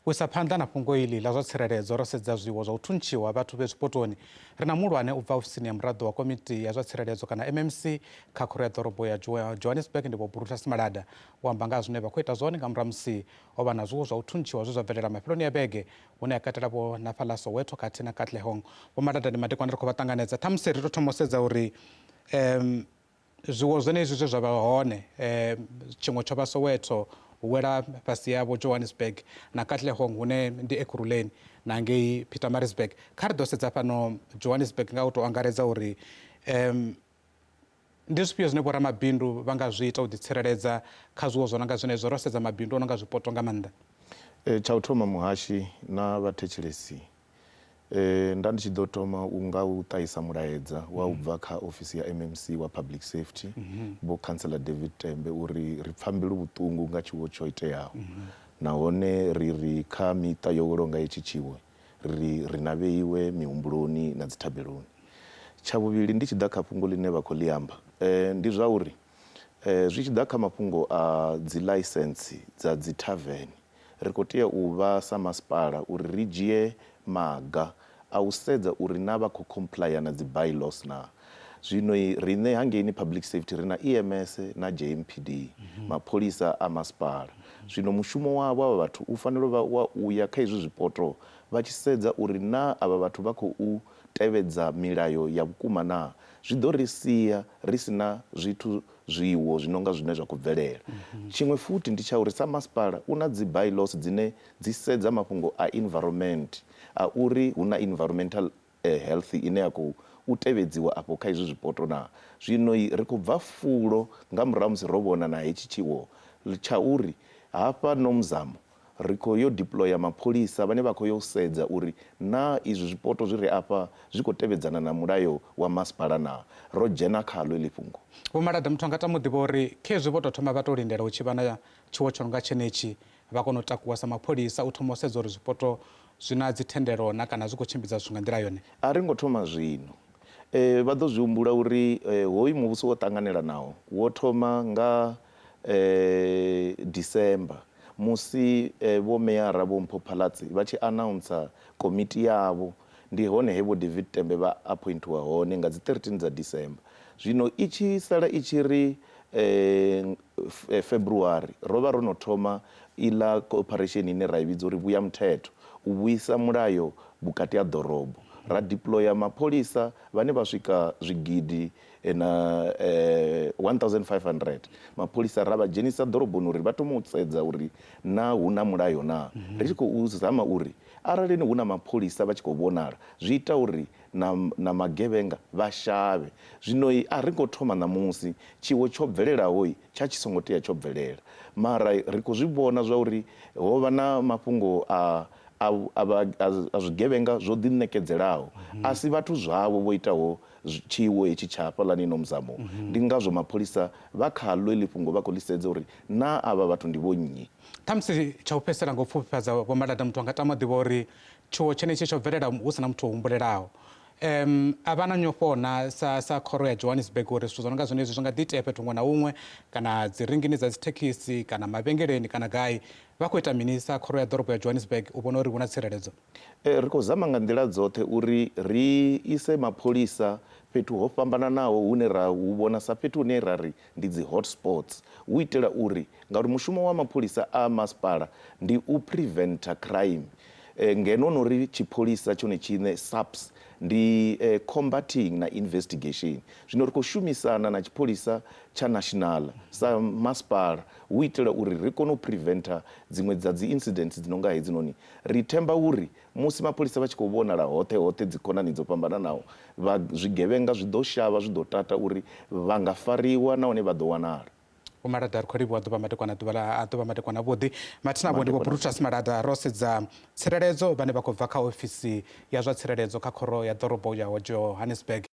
U isa phanḓa na fhungo iḽi ḽa zwa tsireledzo ro sedza zwiwo zwa u thuntshiwa vhathu vhe zwipotoni. Ri na muhulwane u bva ofisini ya muraḓo wa komiti ya zwa tsireledzo kana MMC kha khoro ya ḓorobo ya Johannesburg ndi Vho Brutus Malada. U amba nga ha zwine vha khou ita zwone nga murahu musi ho vha na zwiwo zwa u thuntshiwa zwe zwa bvelela mafheloni a vhege hune ha katela Vho na fhaḽa Soweto khathihi na Katlehong. Vho Malada ndi madekwana ri khou vha ṱanganedza. Ṱhamusi ri tou thoma u sedza uri um Zwiwo zwenezwi zwe zwa vha hone, tshiṅwe tsho vha Soweto, hu wela fhasi ya vho Johannesburg na Katlehong hune ndi Ekurhuleni na ngei Pietermaritzburg. Kha ri ḓo sedza fhano Johannesburg nga u tou angaredza uri ndi zwifhio zwine vhoramabindu vha nga zwi ita u ḓitsireledza kha zwiwo zwo no nga zwenezwo, ro sedza mabindu o no nga zwipoto nga maanḓa. Tsha u thoma muhashi na vhathetshelesi Nda ndi tshi ḓo thoma u nga u ṱahisa mulaedza wa u bva kha ofisi ya MMC wa Public Safety Vho Councillor David Tembe uri ri pfa mbilu vhuṱungu nga tshiwo tsho iteaho nahone ri ri kha miṱa yo welwaho nga hetshi tshiwo ri ri na vheiwe mihumbuloni na dzithabeloni. Tsha vhuvhili ndi tshi ḓa kha fhungo ḽine vha khou ḽi amba ndi zwa uri zwi tshi ḓa kha mafhungo a dzi ḽaisentsi dza dzi thavene Ri khou tea u vha sa masipala uri ri dzhie maga a u sedza uri naa vha khou complyer na dzi by-laws naa. Zwino riṋe hangeini Public Safety ri na EMS na JMPD, mapholisa a masipala. Zwino mushumo wavho avha vhathu u fanela u vha wa u ya kha izwi zwipoto vha tshi sedza uri naa avha vhathu vha khou tevhedza milayo ya vhukuma naa. Zwi ḓo ri sia ri si na zwithu zwiwo zwi no nga zwine zwa khou bvelela. Tshiṅwe futhi ndi tsha uri sa masipala u na dzi by-laws dzine dzi sedza mafhungo a environment, a uri hu na environmental health ine ya khou u tevhedziwa afho kha izwi zwipoto naa. Zwino ri khou bva fulo nga murahu ha musi ro vhona na hetshi tshiwo tsha uri hafha Nomzamo Ri khou yo deployer mapholisa vhane vha khou yo sedza uri naa izwi zwipoto zwi re afha zwi khou tevhedzana na mulayo wa masipala naa. Ro dzhena khaḽo heḽi fhungo. Vho Malada, muthu a nga tama u ḓivha uri khezwi vho tou thoma vha tou lindela hu tshi vha na tshiwo tsho no nga tshenetshi vha kona u takuwa sa mapholisa u thoma u sedza uri zwipoto zwi na dzithendelo na kana zwi khou tshimbidza zwithu nga nḓila yone? A ri ngo thoma zwino. Vha ḓo zwi humbula uri hoyu muvhuso wo ṱanganelanaho wo thoma nga December musi Vho Meyara Vho Mpho Phalatse vha tshi anauntsa komiti yavho, ndi hone he Vho David Tembe vha aphointhiwa hone nga dzi 13 dza December. Zwino i tshi sala i tshi ri February ro vha ro no thoma iḽa cooperation ine ra i vhidza uri Vhuya Muthetho, u vhuisa mulayo vhukati ha ḓorobo. Ra deployer mapholisa vhane vha swika zwigidi na 1500 mapholisa ra vha dzhenisa ḓoroboni uri vha thome u sedza uri na hu na mulayo na ri tshi khou zama uri arali hu na mapholisa vha tshi khou vhonala zwi ita uri na, na magevhenga vha shavhe. Zwino a ri ngo thoma ṋamusi, tshiwo tsho bvelelaho tsha tshi songo tea tsho bvelela, mara ri khou zwi vhona zwa uri ho vha na mafhungo a a, a, a zwigevhenga zwo ḓiṋekedzelaho a si vhathu zwavho vho itaho tshiwo hetshi tsha hafhaḽani Nomzamo. Ndi ngazwo mapholisa vha khaḽo heḽi fhungo vha khou ḽi sedza uri naa avha vhathu ndi vho nnyi. Ṱhamusi tsha u fhedzisela nga u pfufhifhadza Vho Malada, muthu a nga tama u ḓivha uri tshiwo tshenetshi tsho bvelela hu si na muthu o humbulelaho. A vha na nyofho na sa, sa khoro ya Johannesburg uri zwithu zwo no nga zwenezwi zwi nga ḓi itea fhethu huṅwe na huṅwe kana dzi rinngini dza dzithekhisi kana mavhengeleni kana gai. Vha khou ita mini sa khoro ya ḓorobo ya Johannesburg u vhona uri hu na tsireledzo? Ri khou zama nga nḓila dzoṱhe uri ri ise mapholisa fhethu ho fhambananaho hune ra hu vhona sa fhethu hune ra ri ndi dzi hot spots hu itela uri ngauri mushumo wa mapholisa a masipala ndi u preventer crime ngeno no ri tshipholisa tshone tshiṋe SAPS ndi combating na investigation. Zwino ri khou shumisana na tshipholisa tsha national sa masipala hu itela uri ri kone u preventer dziṅwe dza dzi incidents dzi no nga hedzinoni. Ri themba uri musi mapholisa vha tshi khou vhonala hoṱhe hoṱhe dzikhonani dzo fhambananaho, vha zwigevhenga zwi ḓo shavha, zwi ḓo tata uri vha nga fariwa nahone vha ḓo wanala. Vho Malada, ri khou livhuwa ḓuvha madekwana ḓuvha ḽa a ḓuvha madekwana avhuḓi. Mathina vho ndi Vho Brutus Malada ro sedza tsireledzo vhane vha khou bva kha ofisi ya zwa tsireledzo kha khoro ya ḓorobo ya Johannesburg.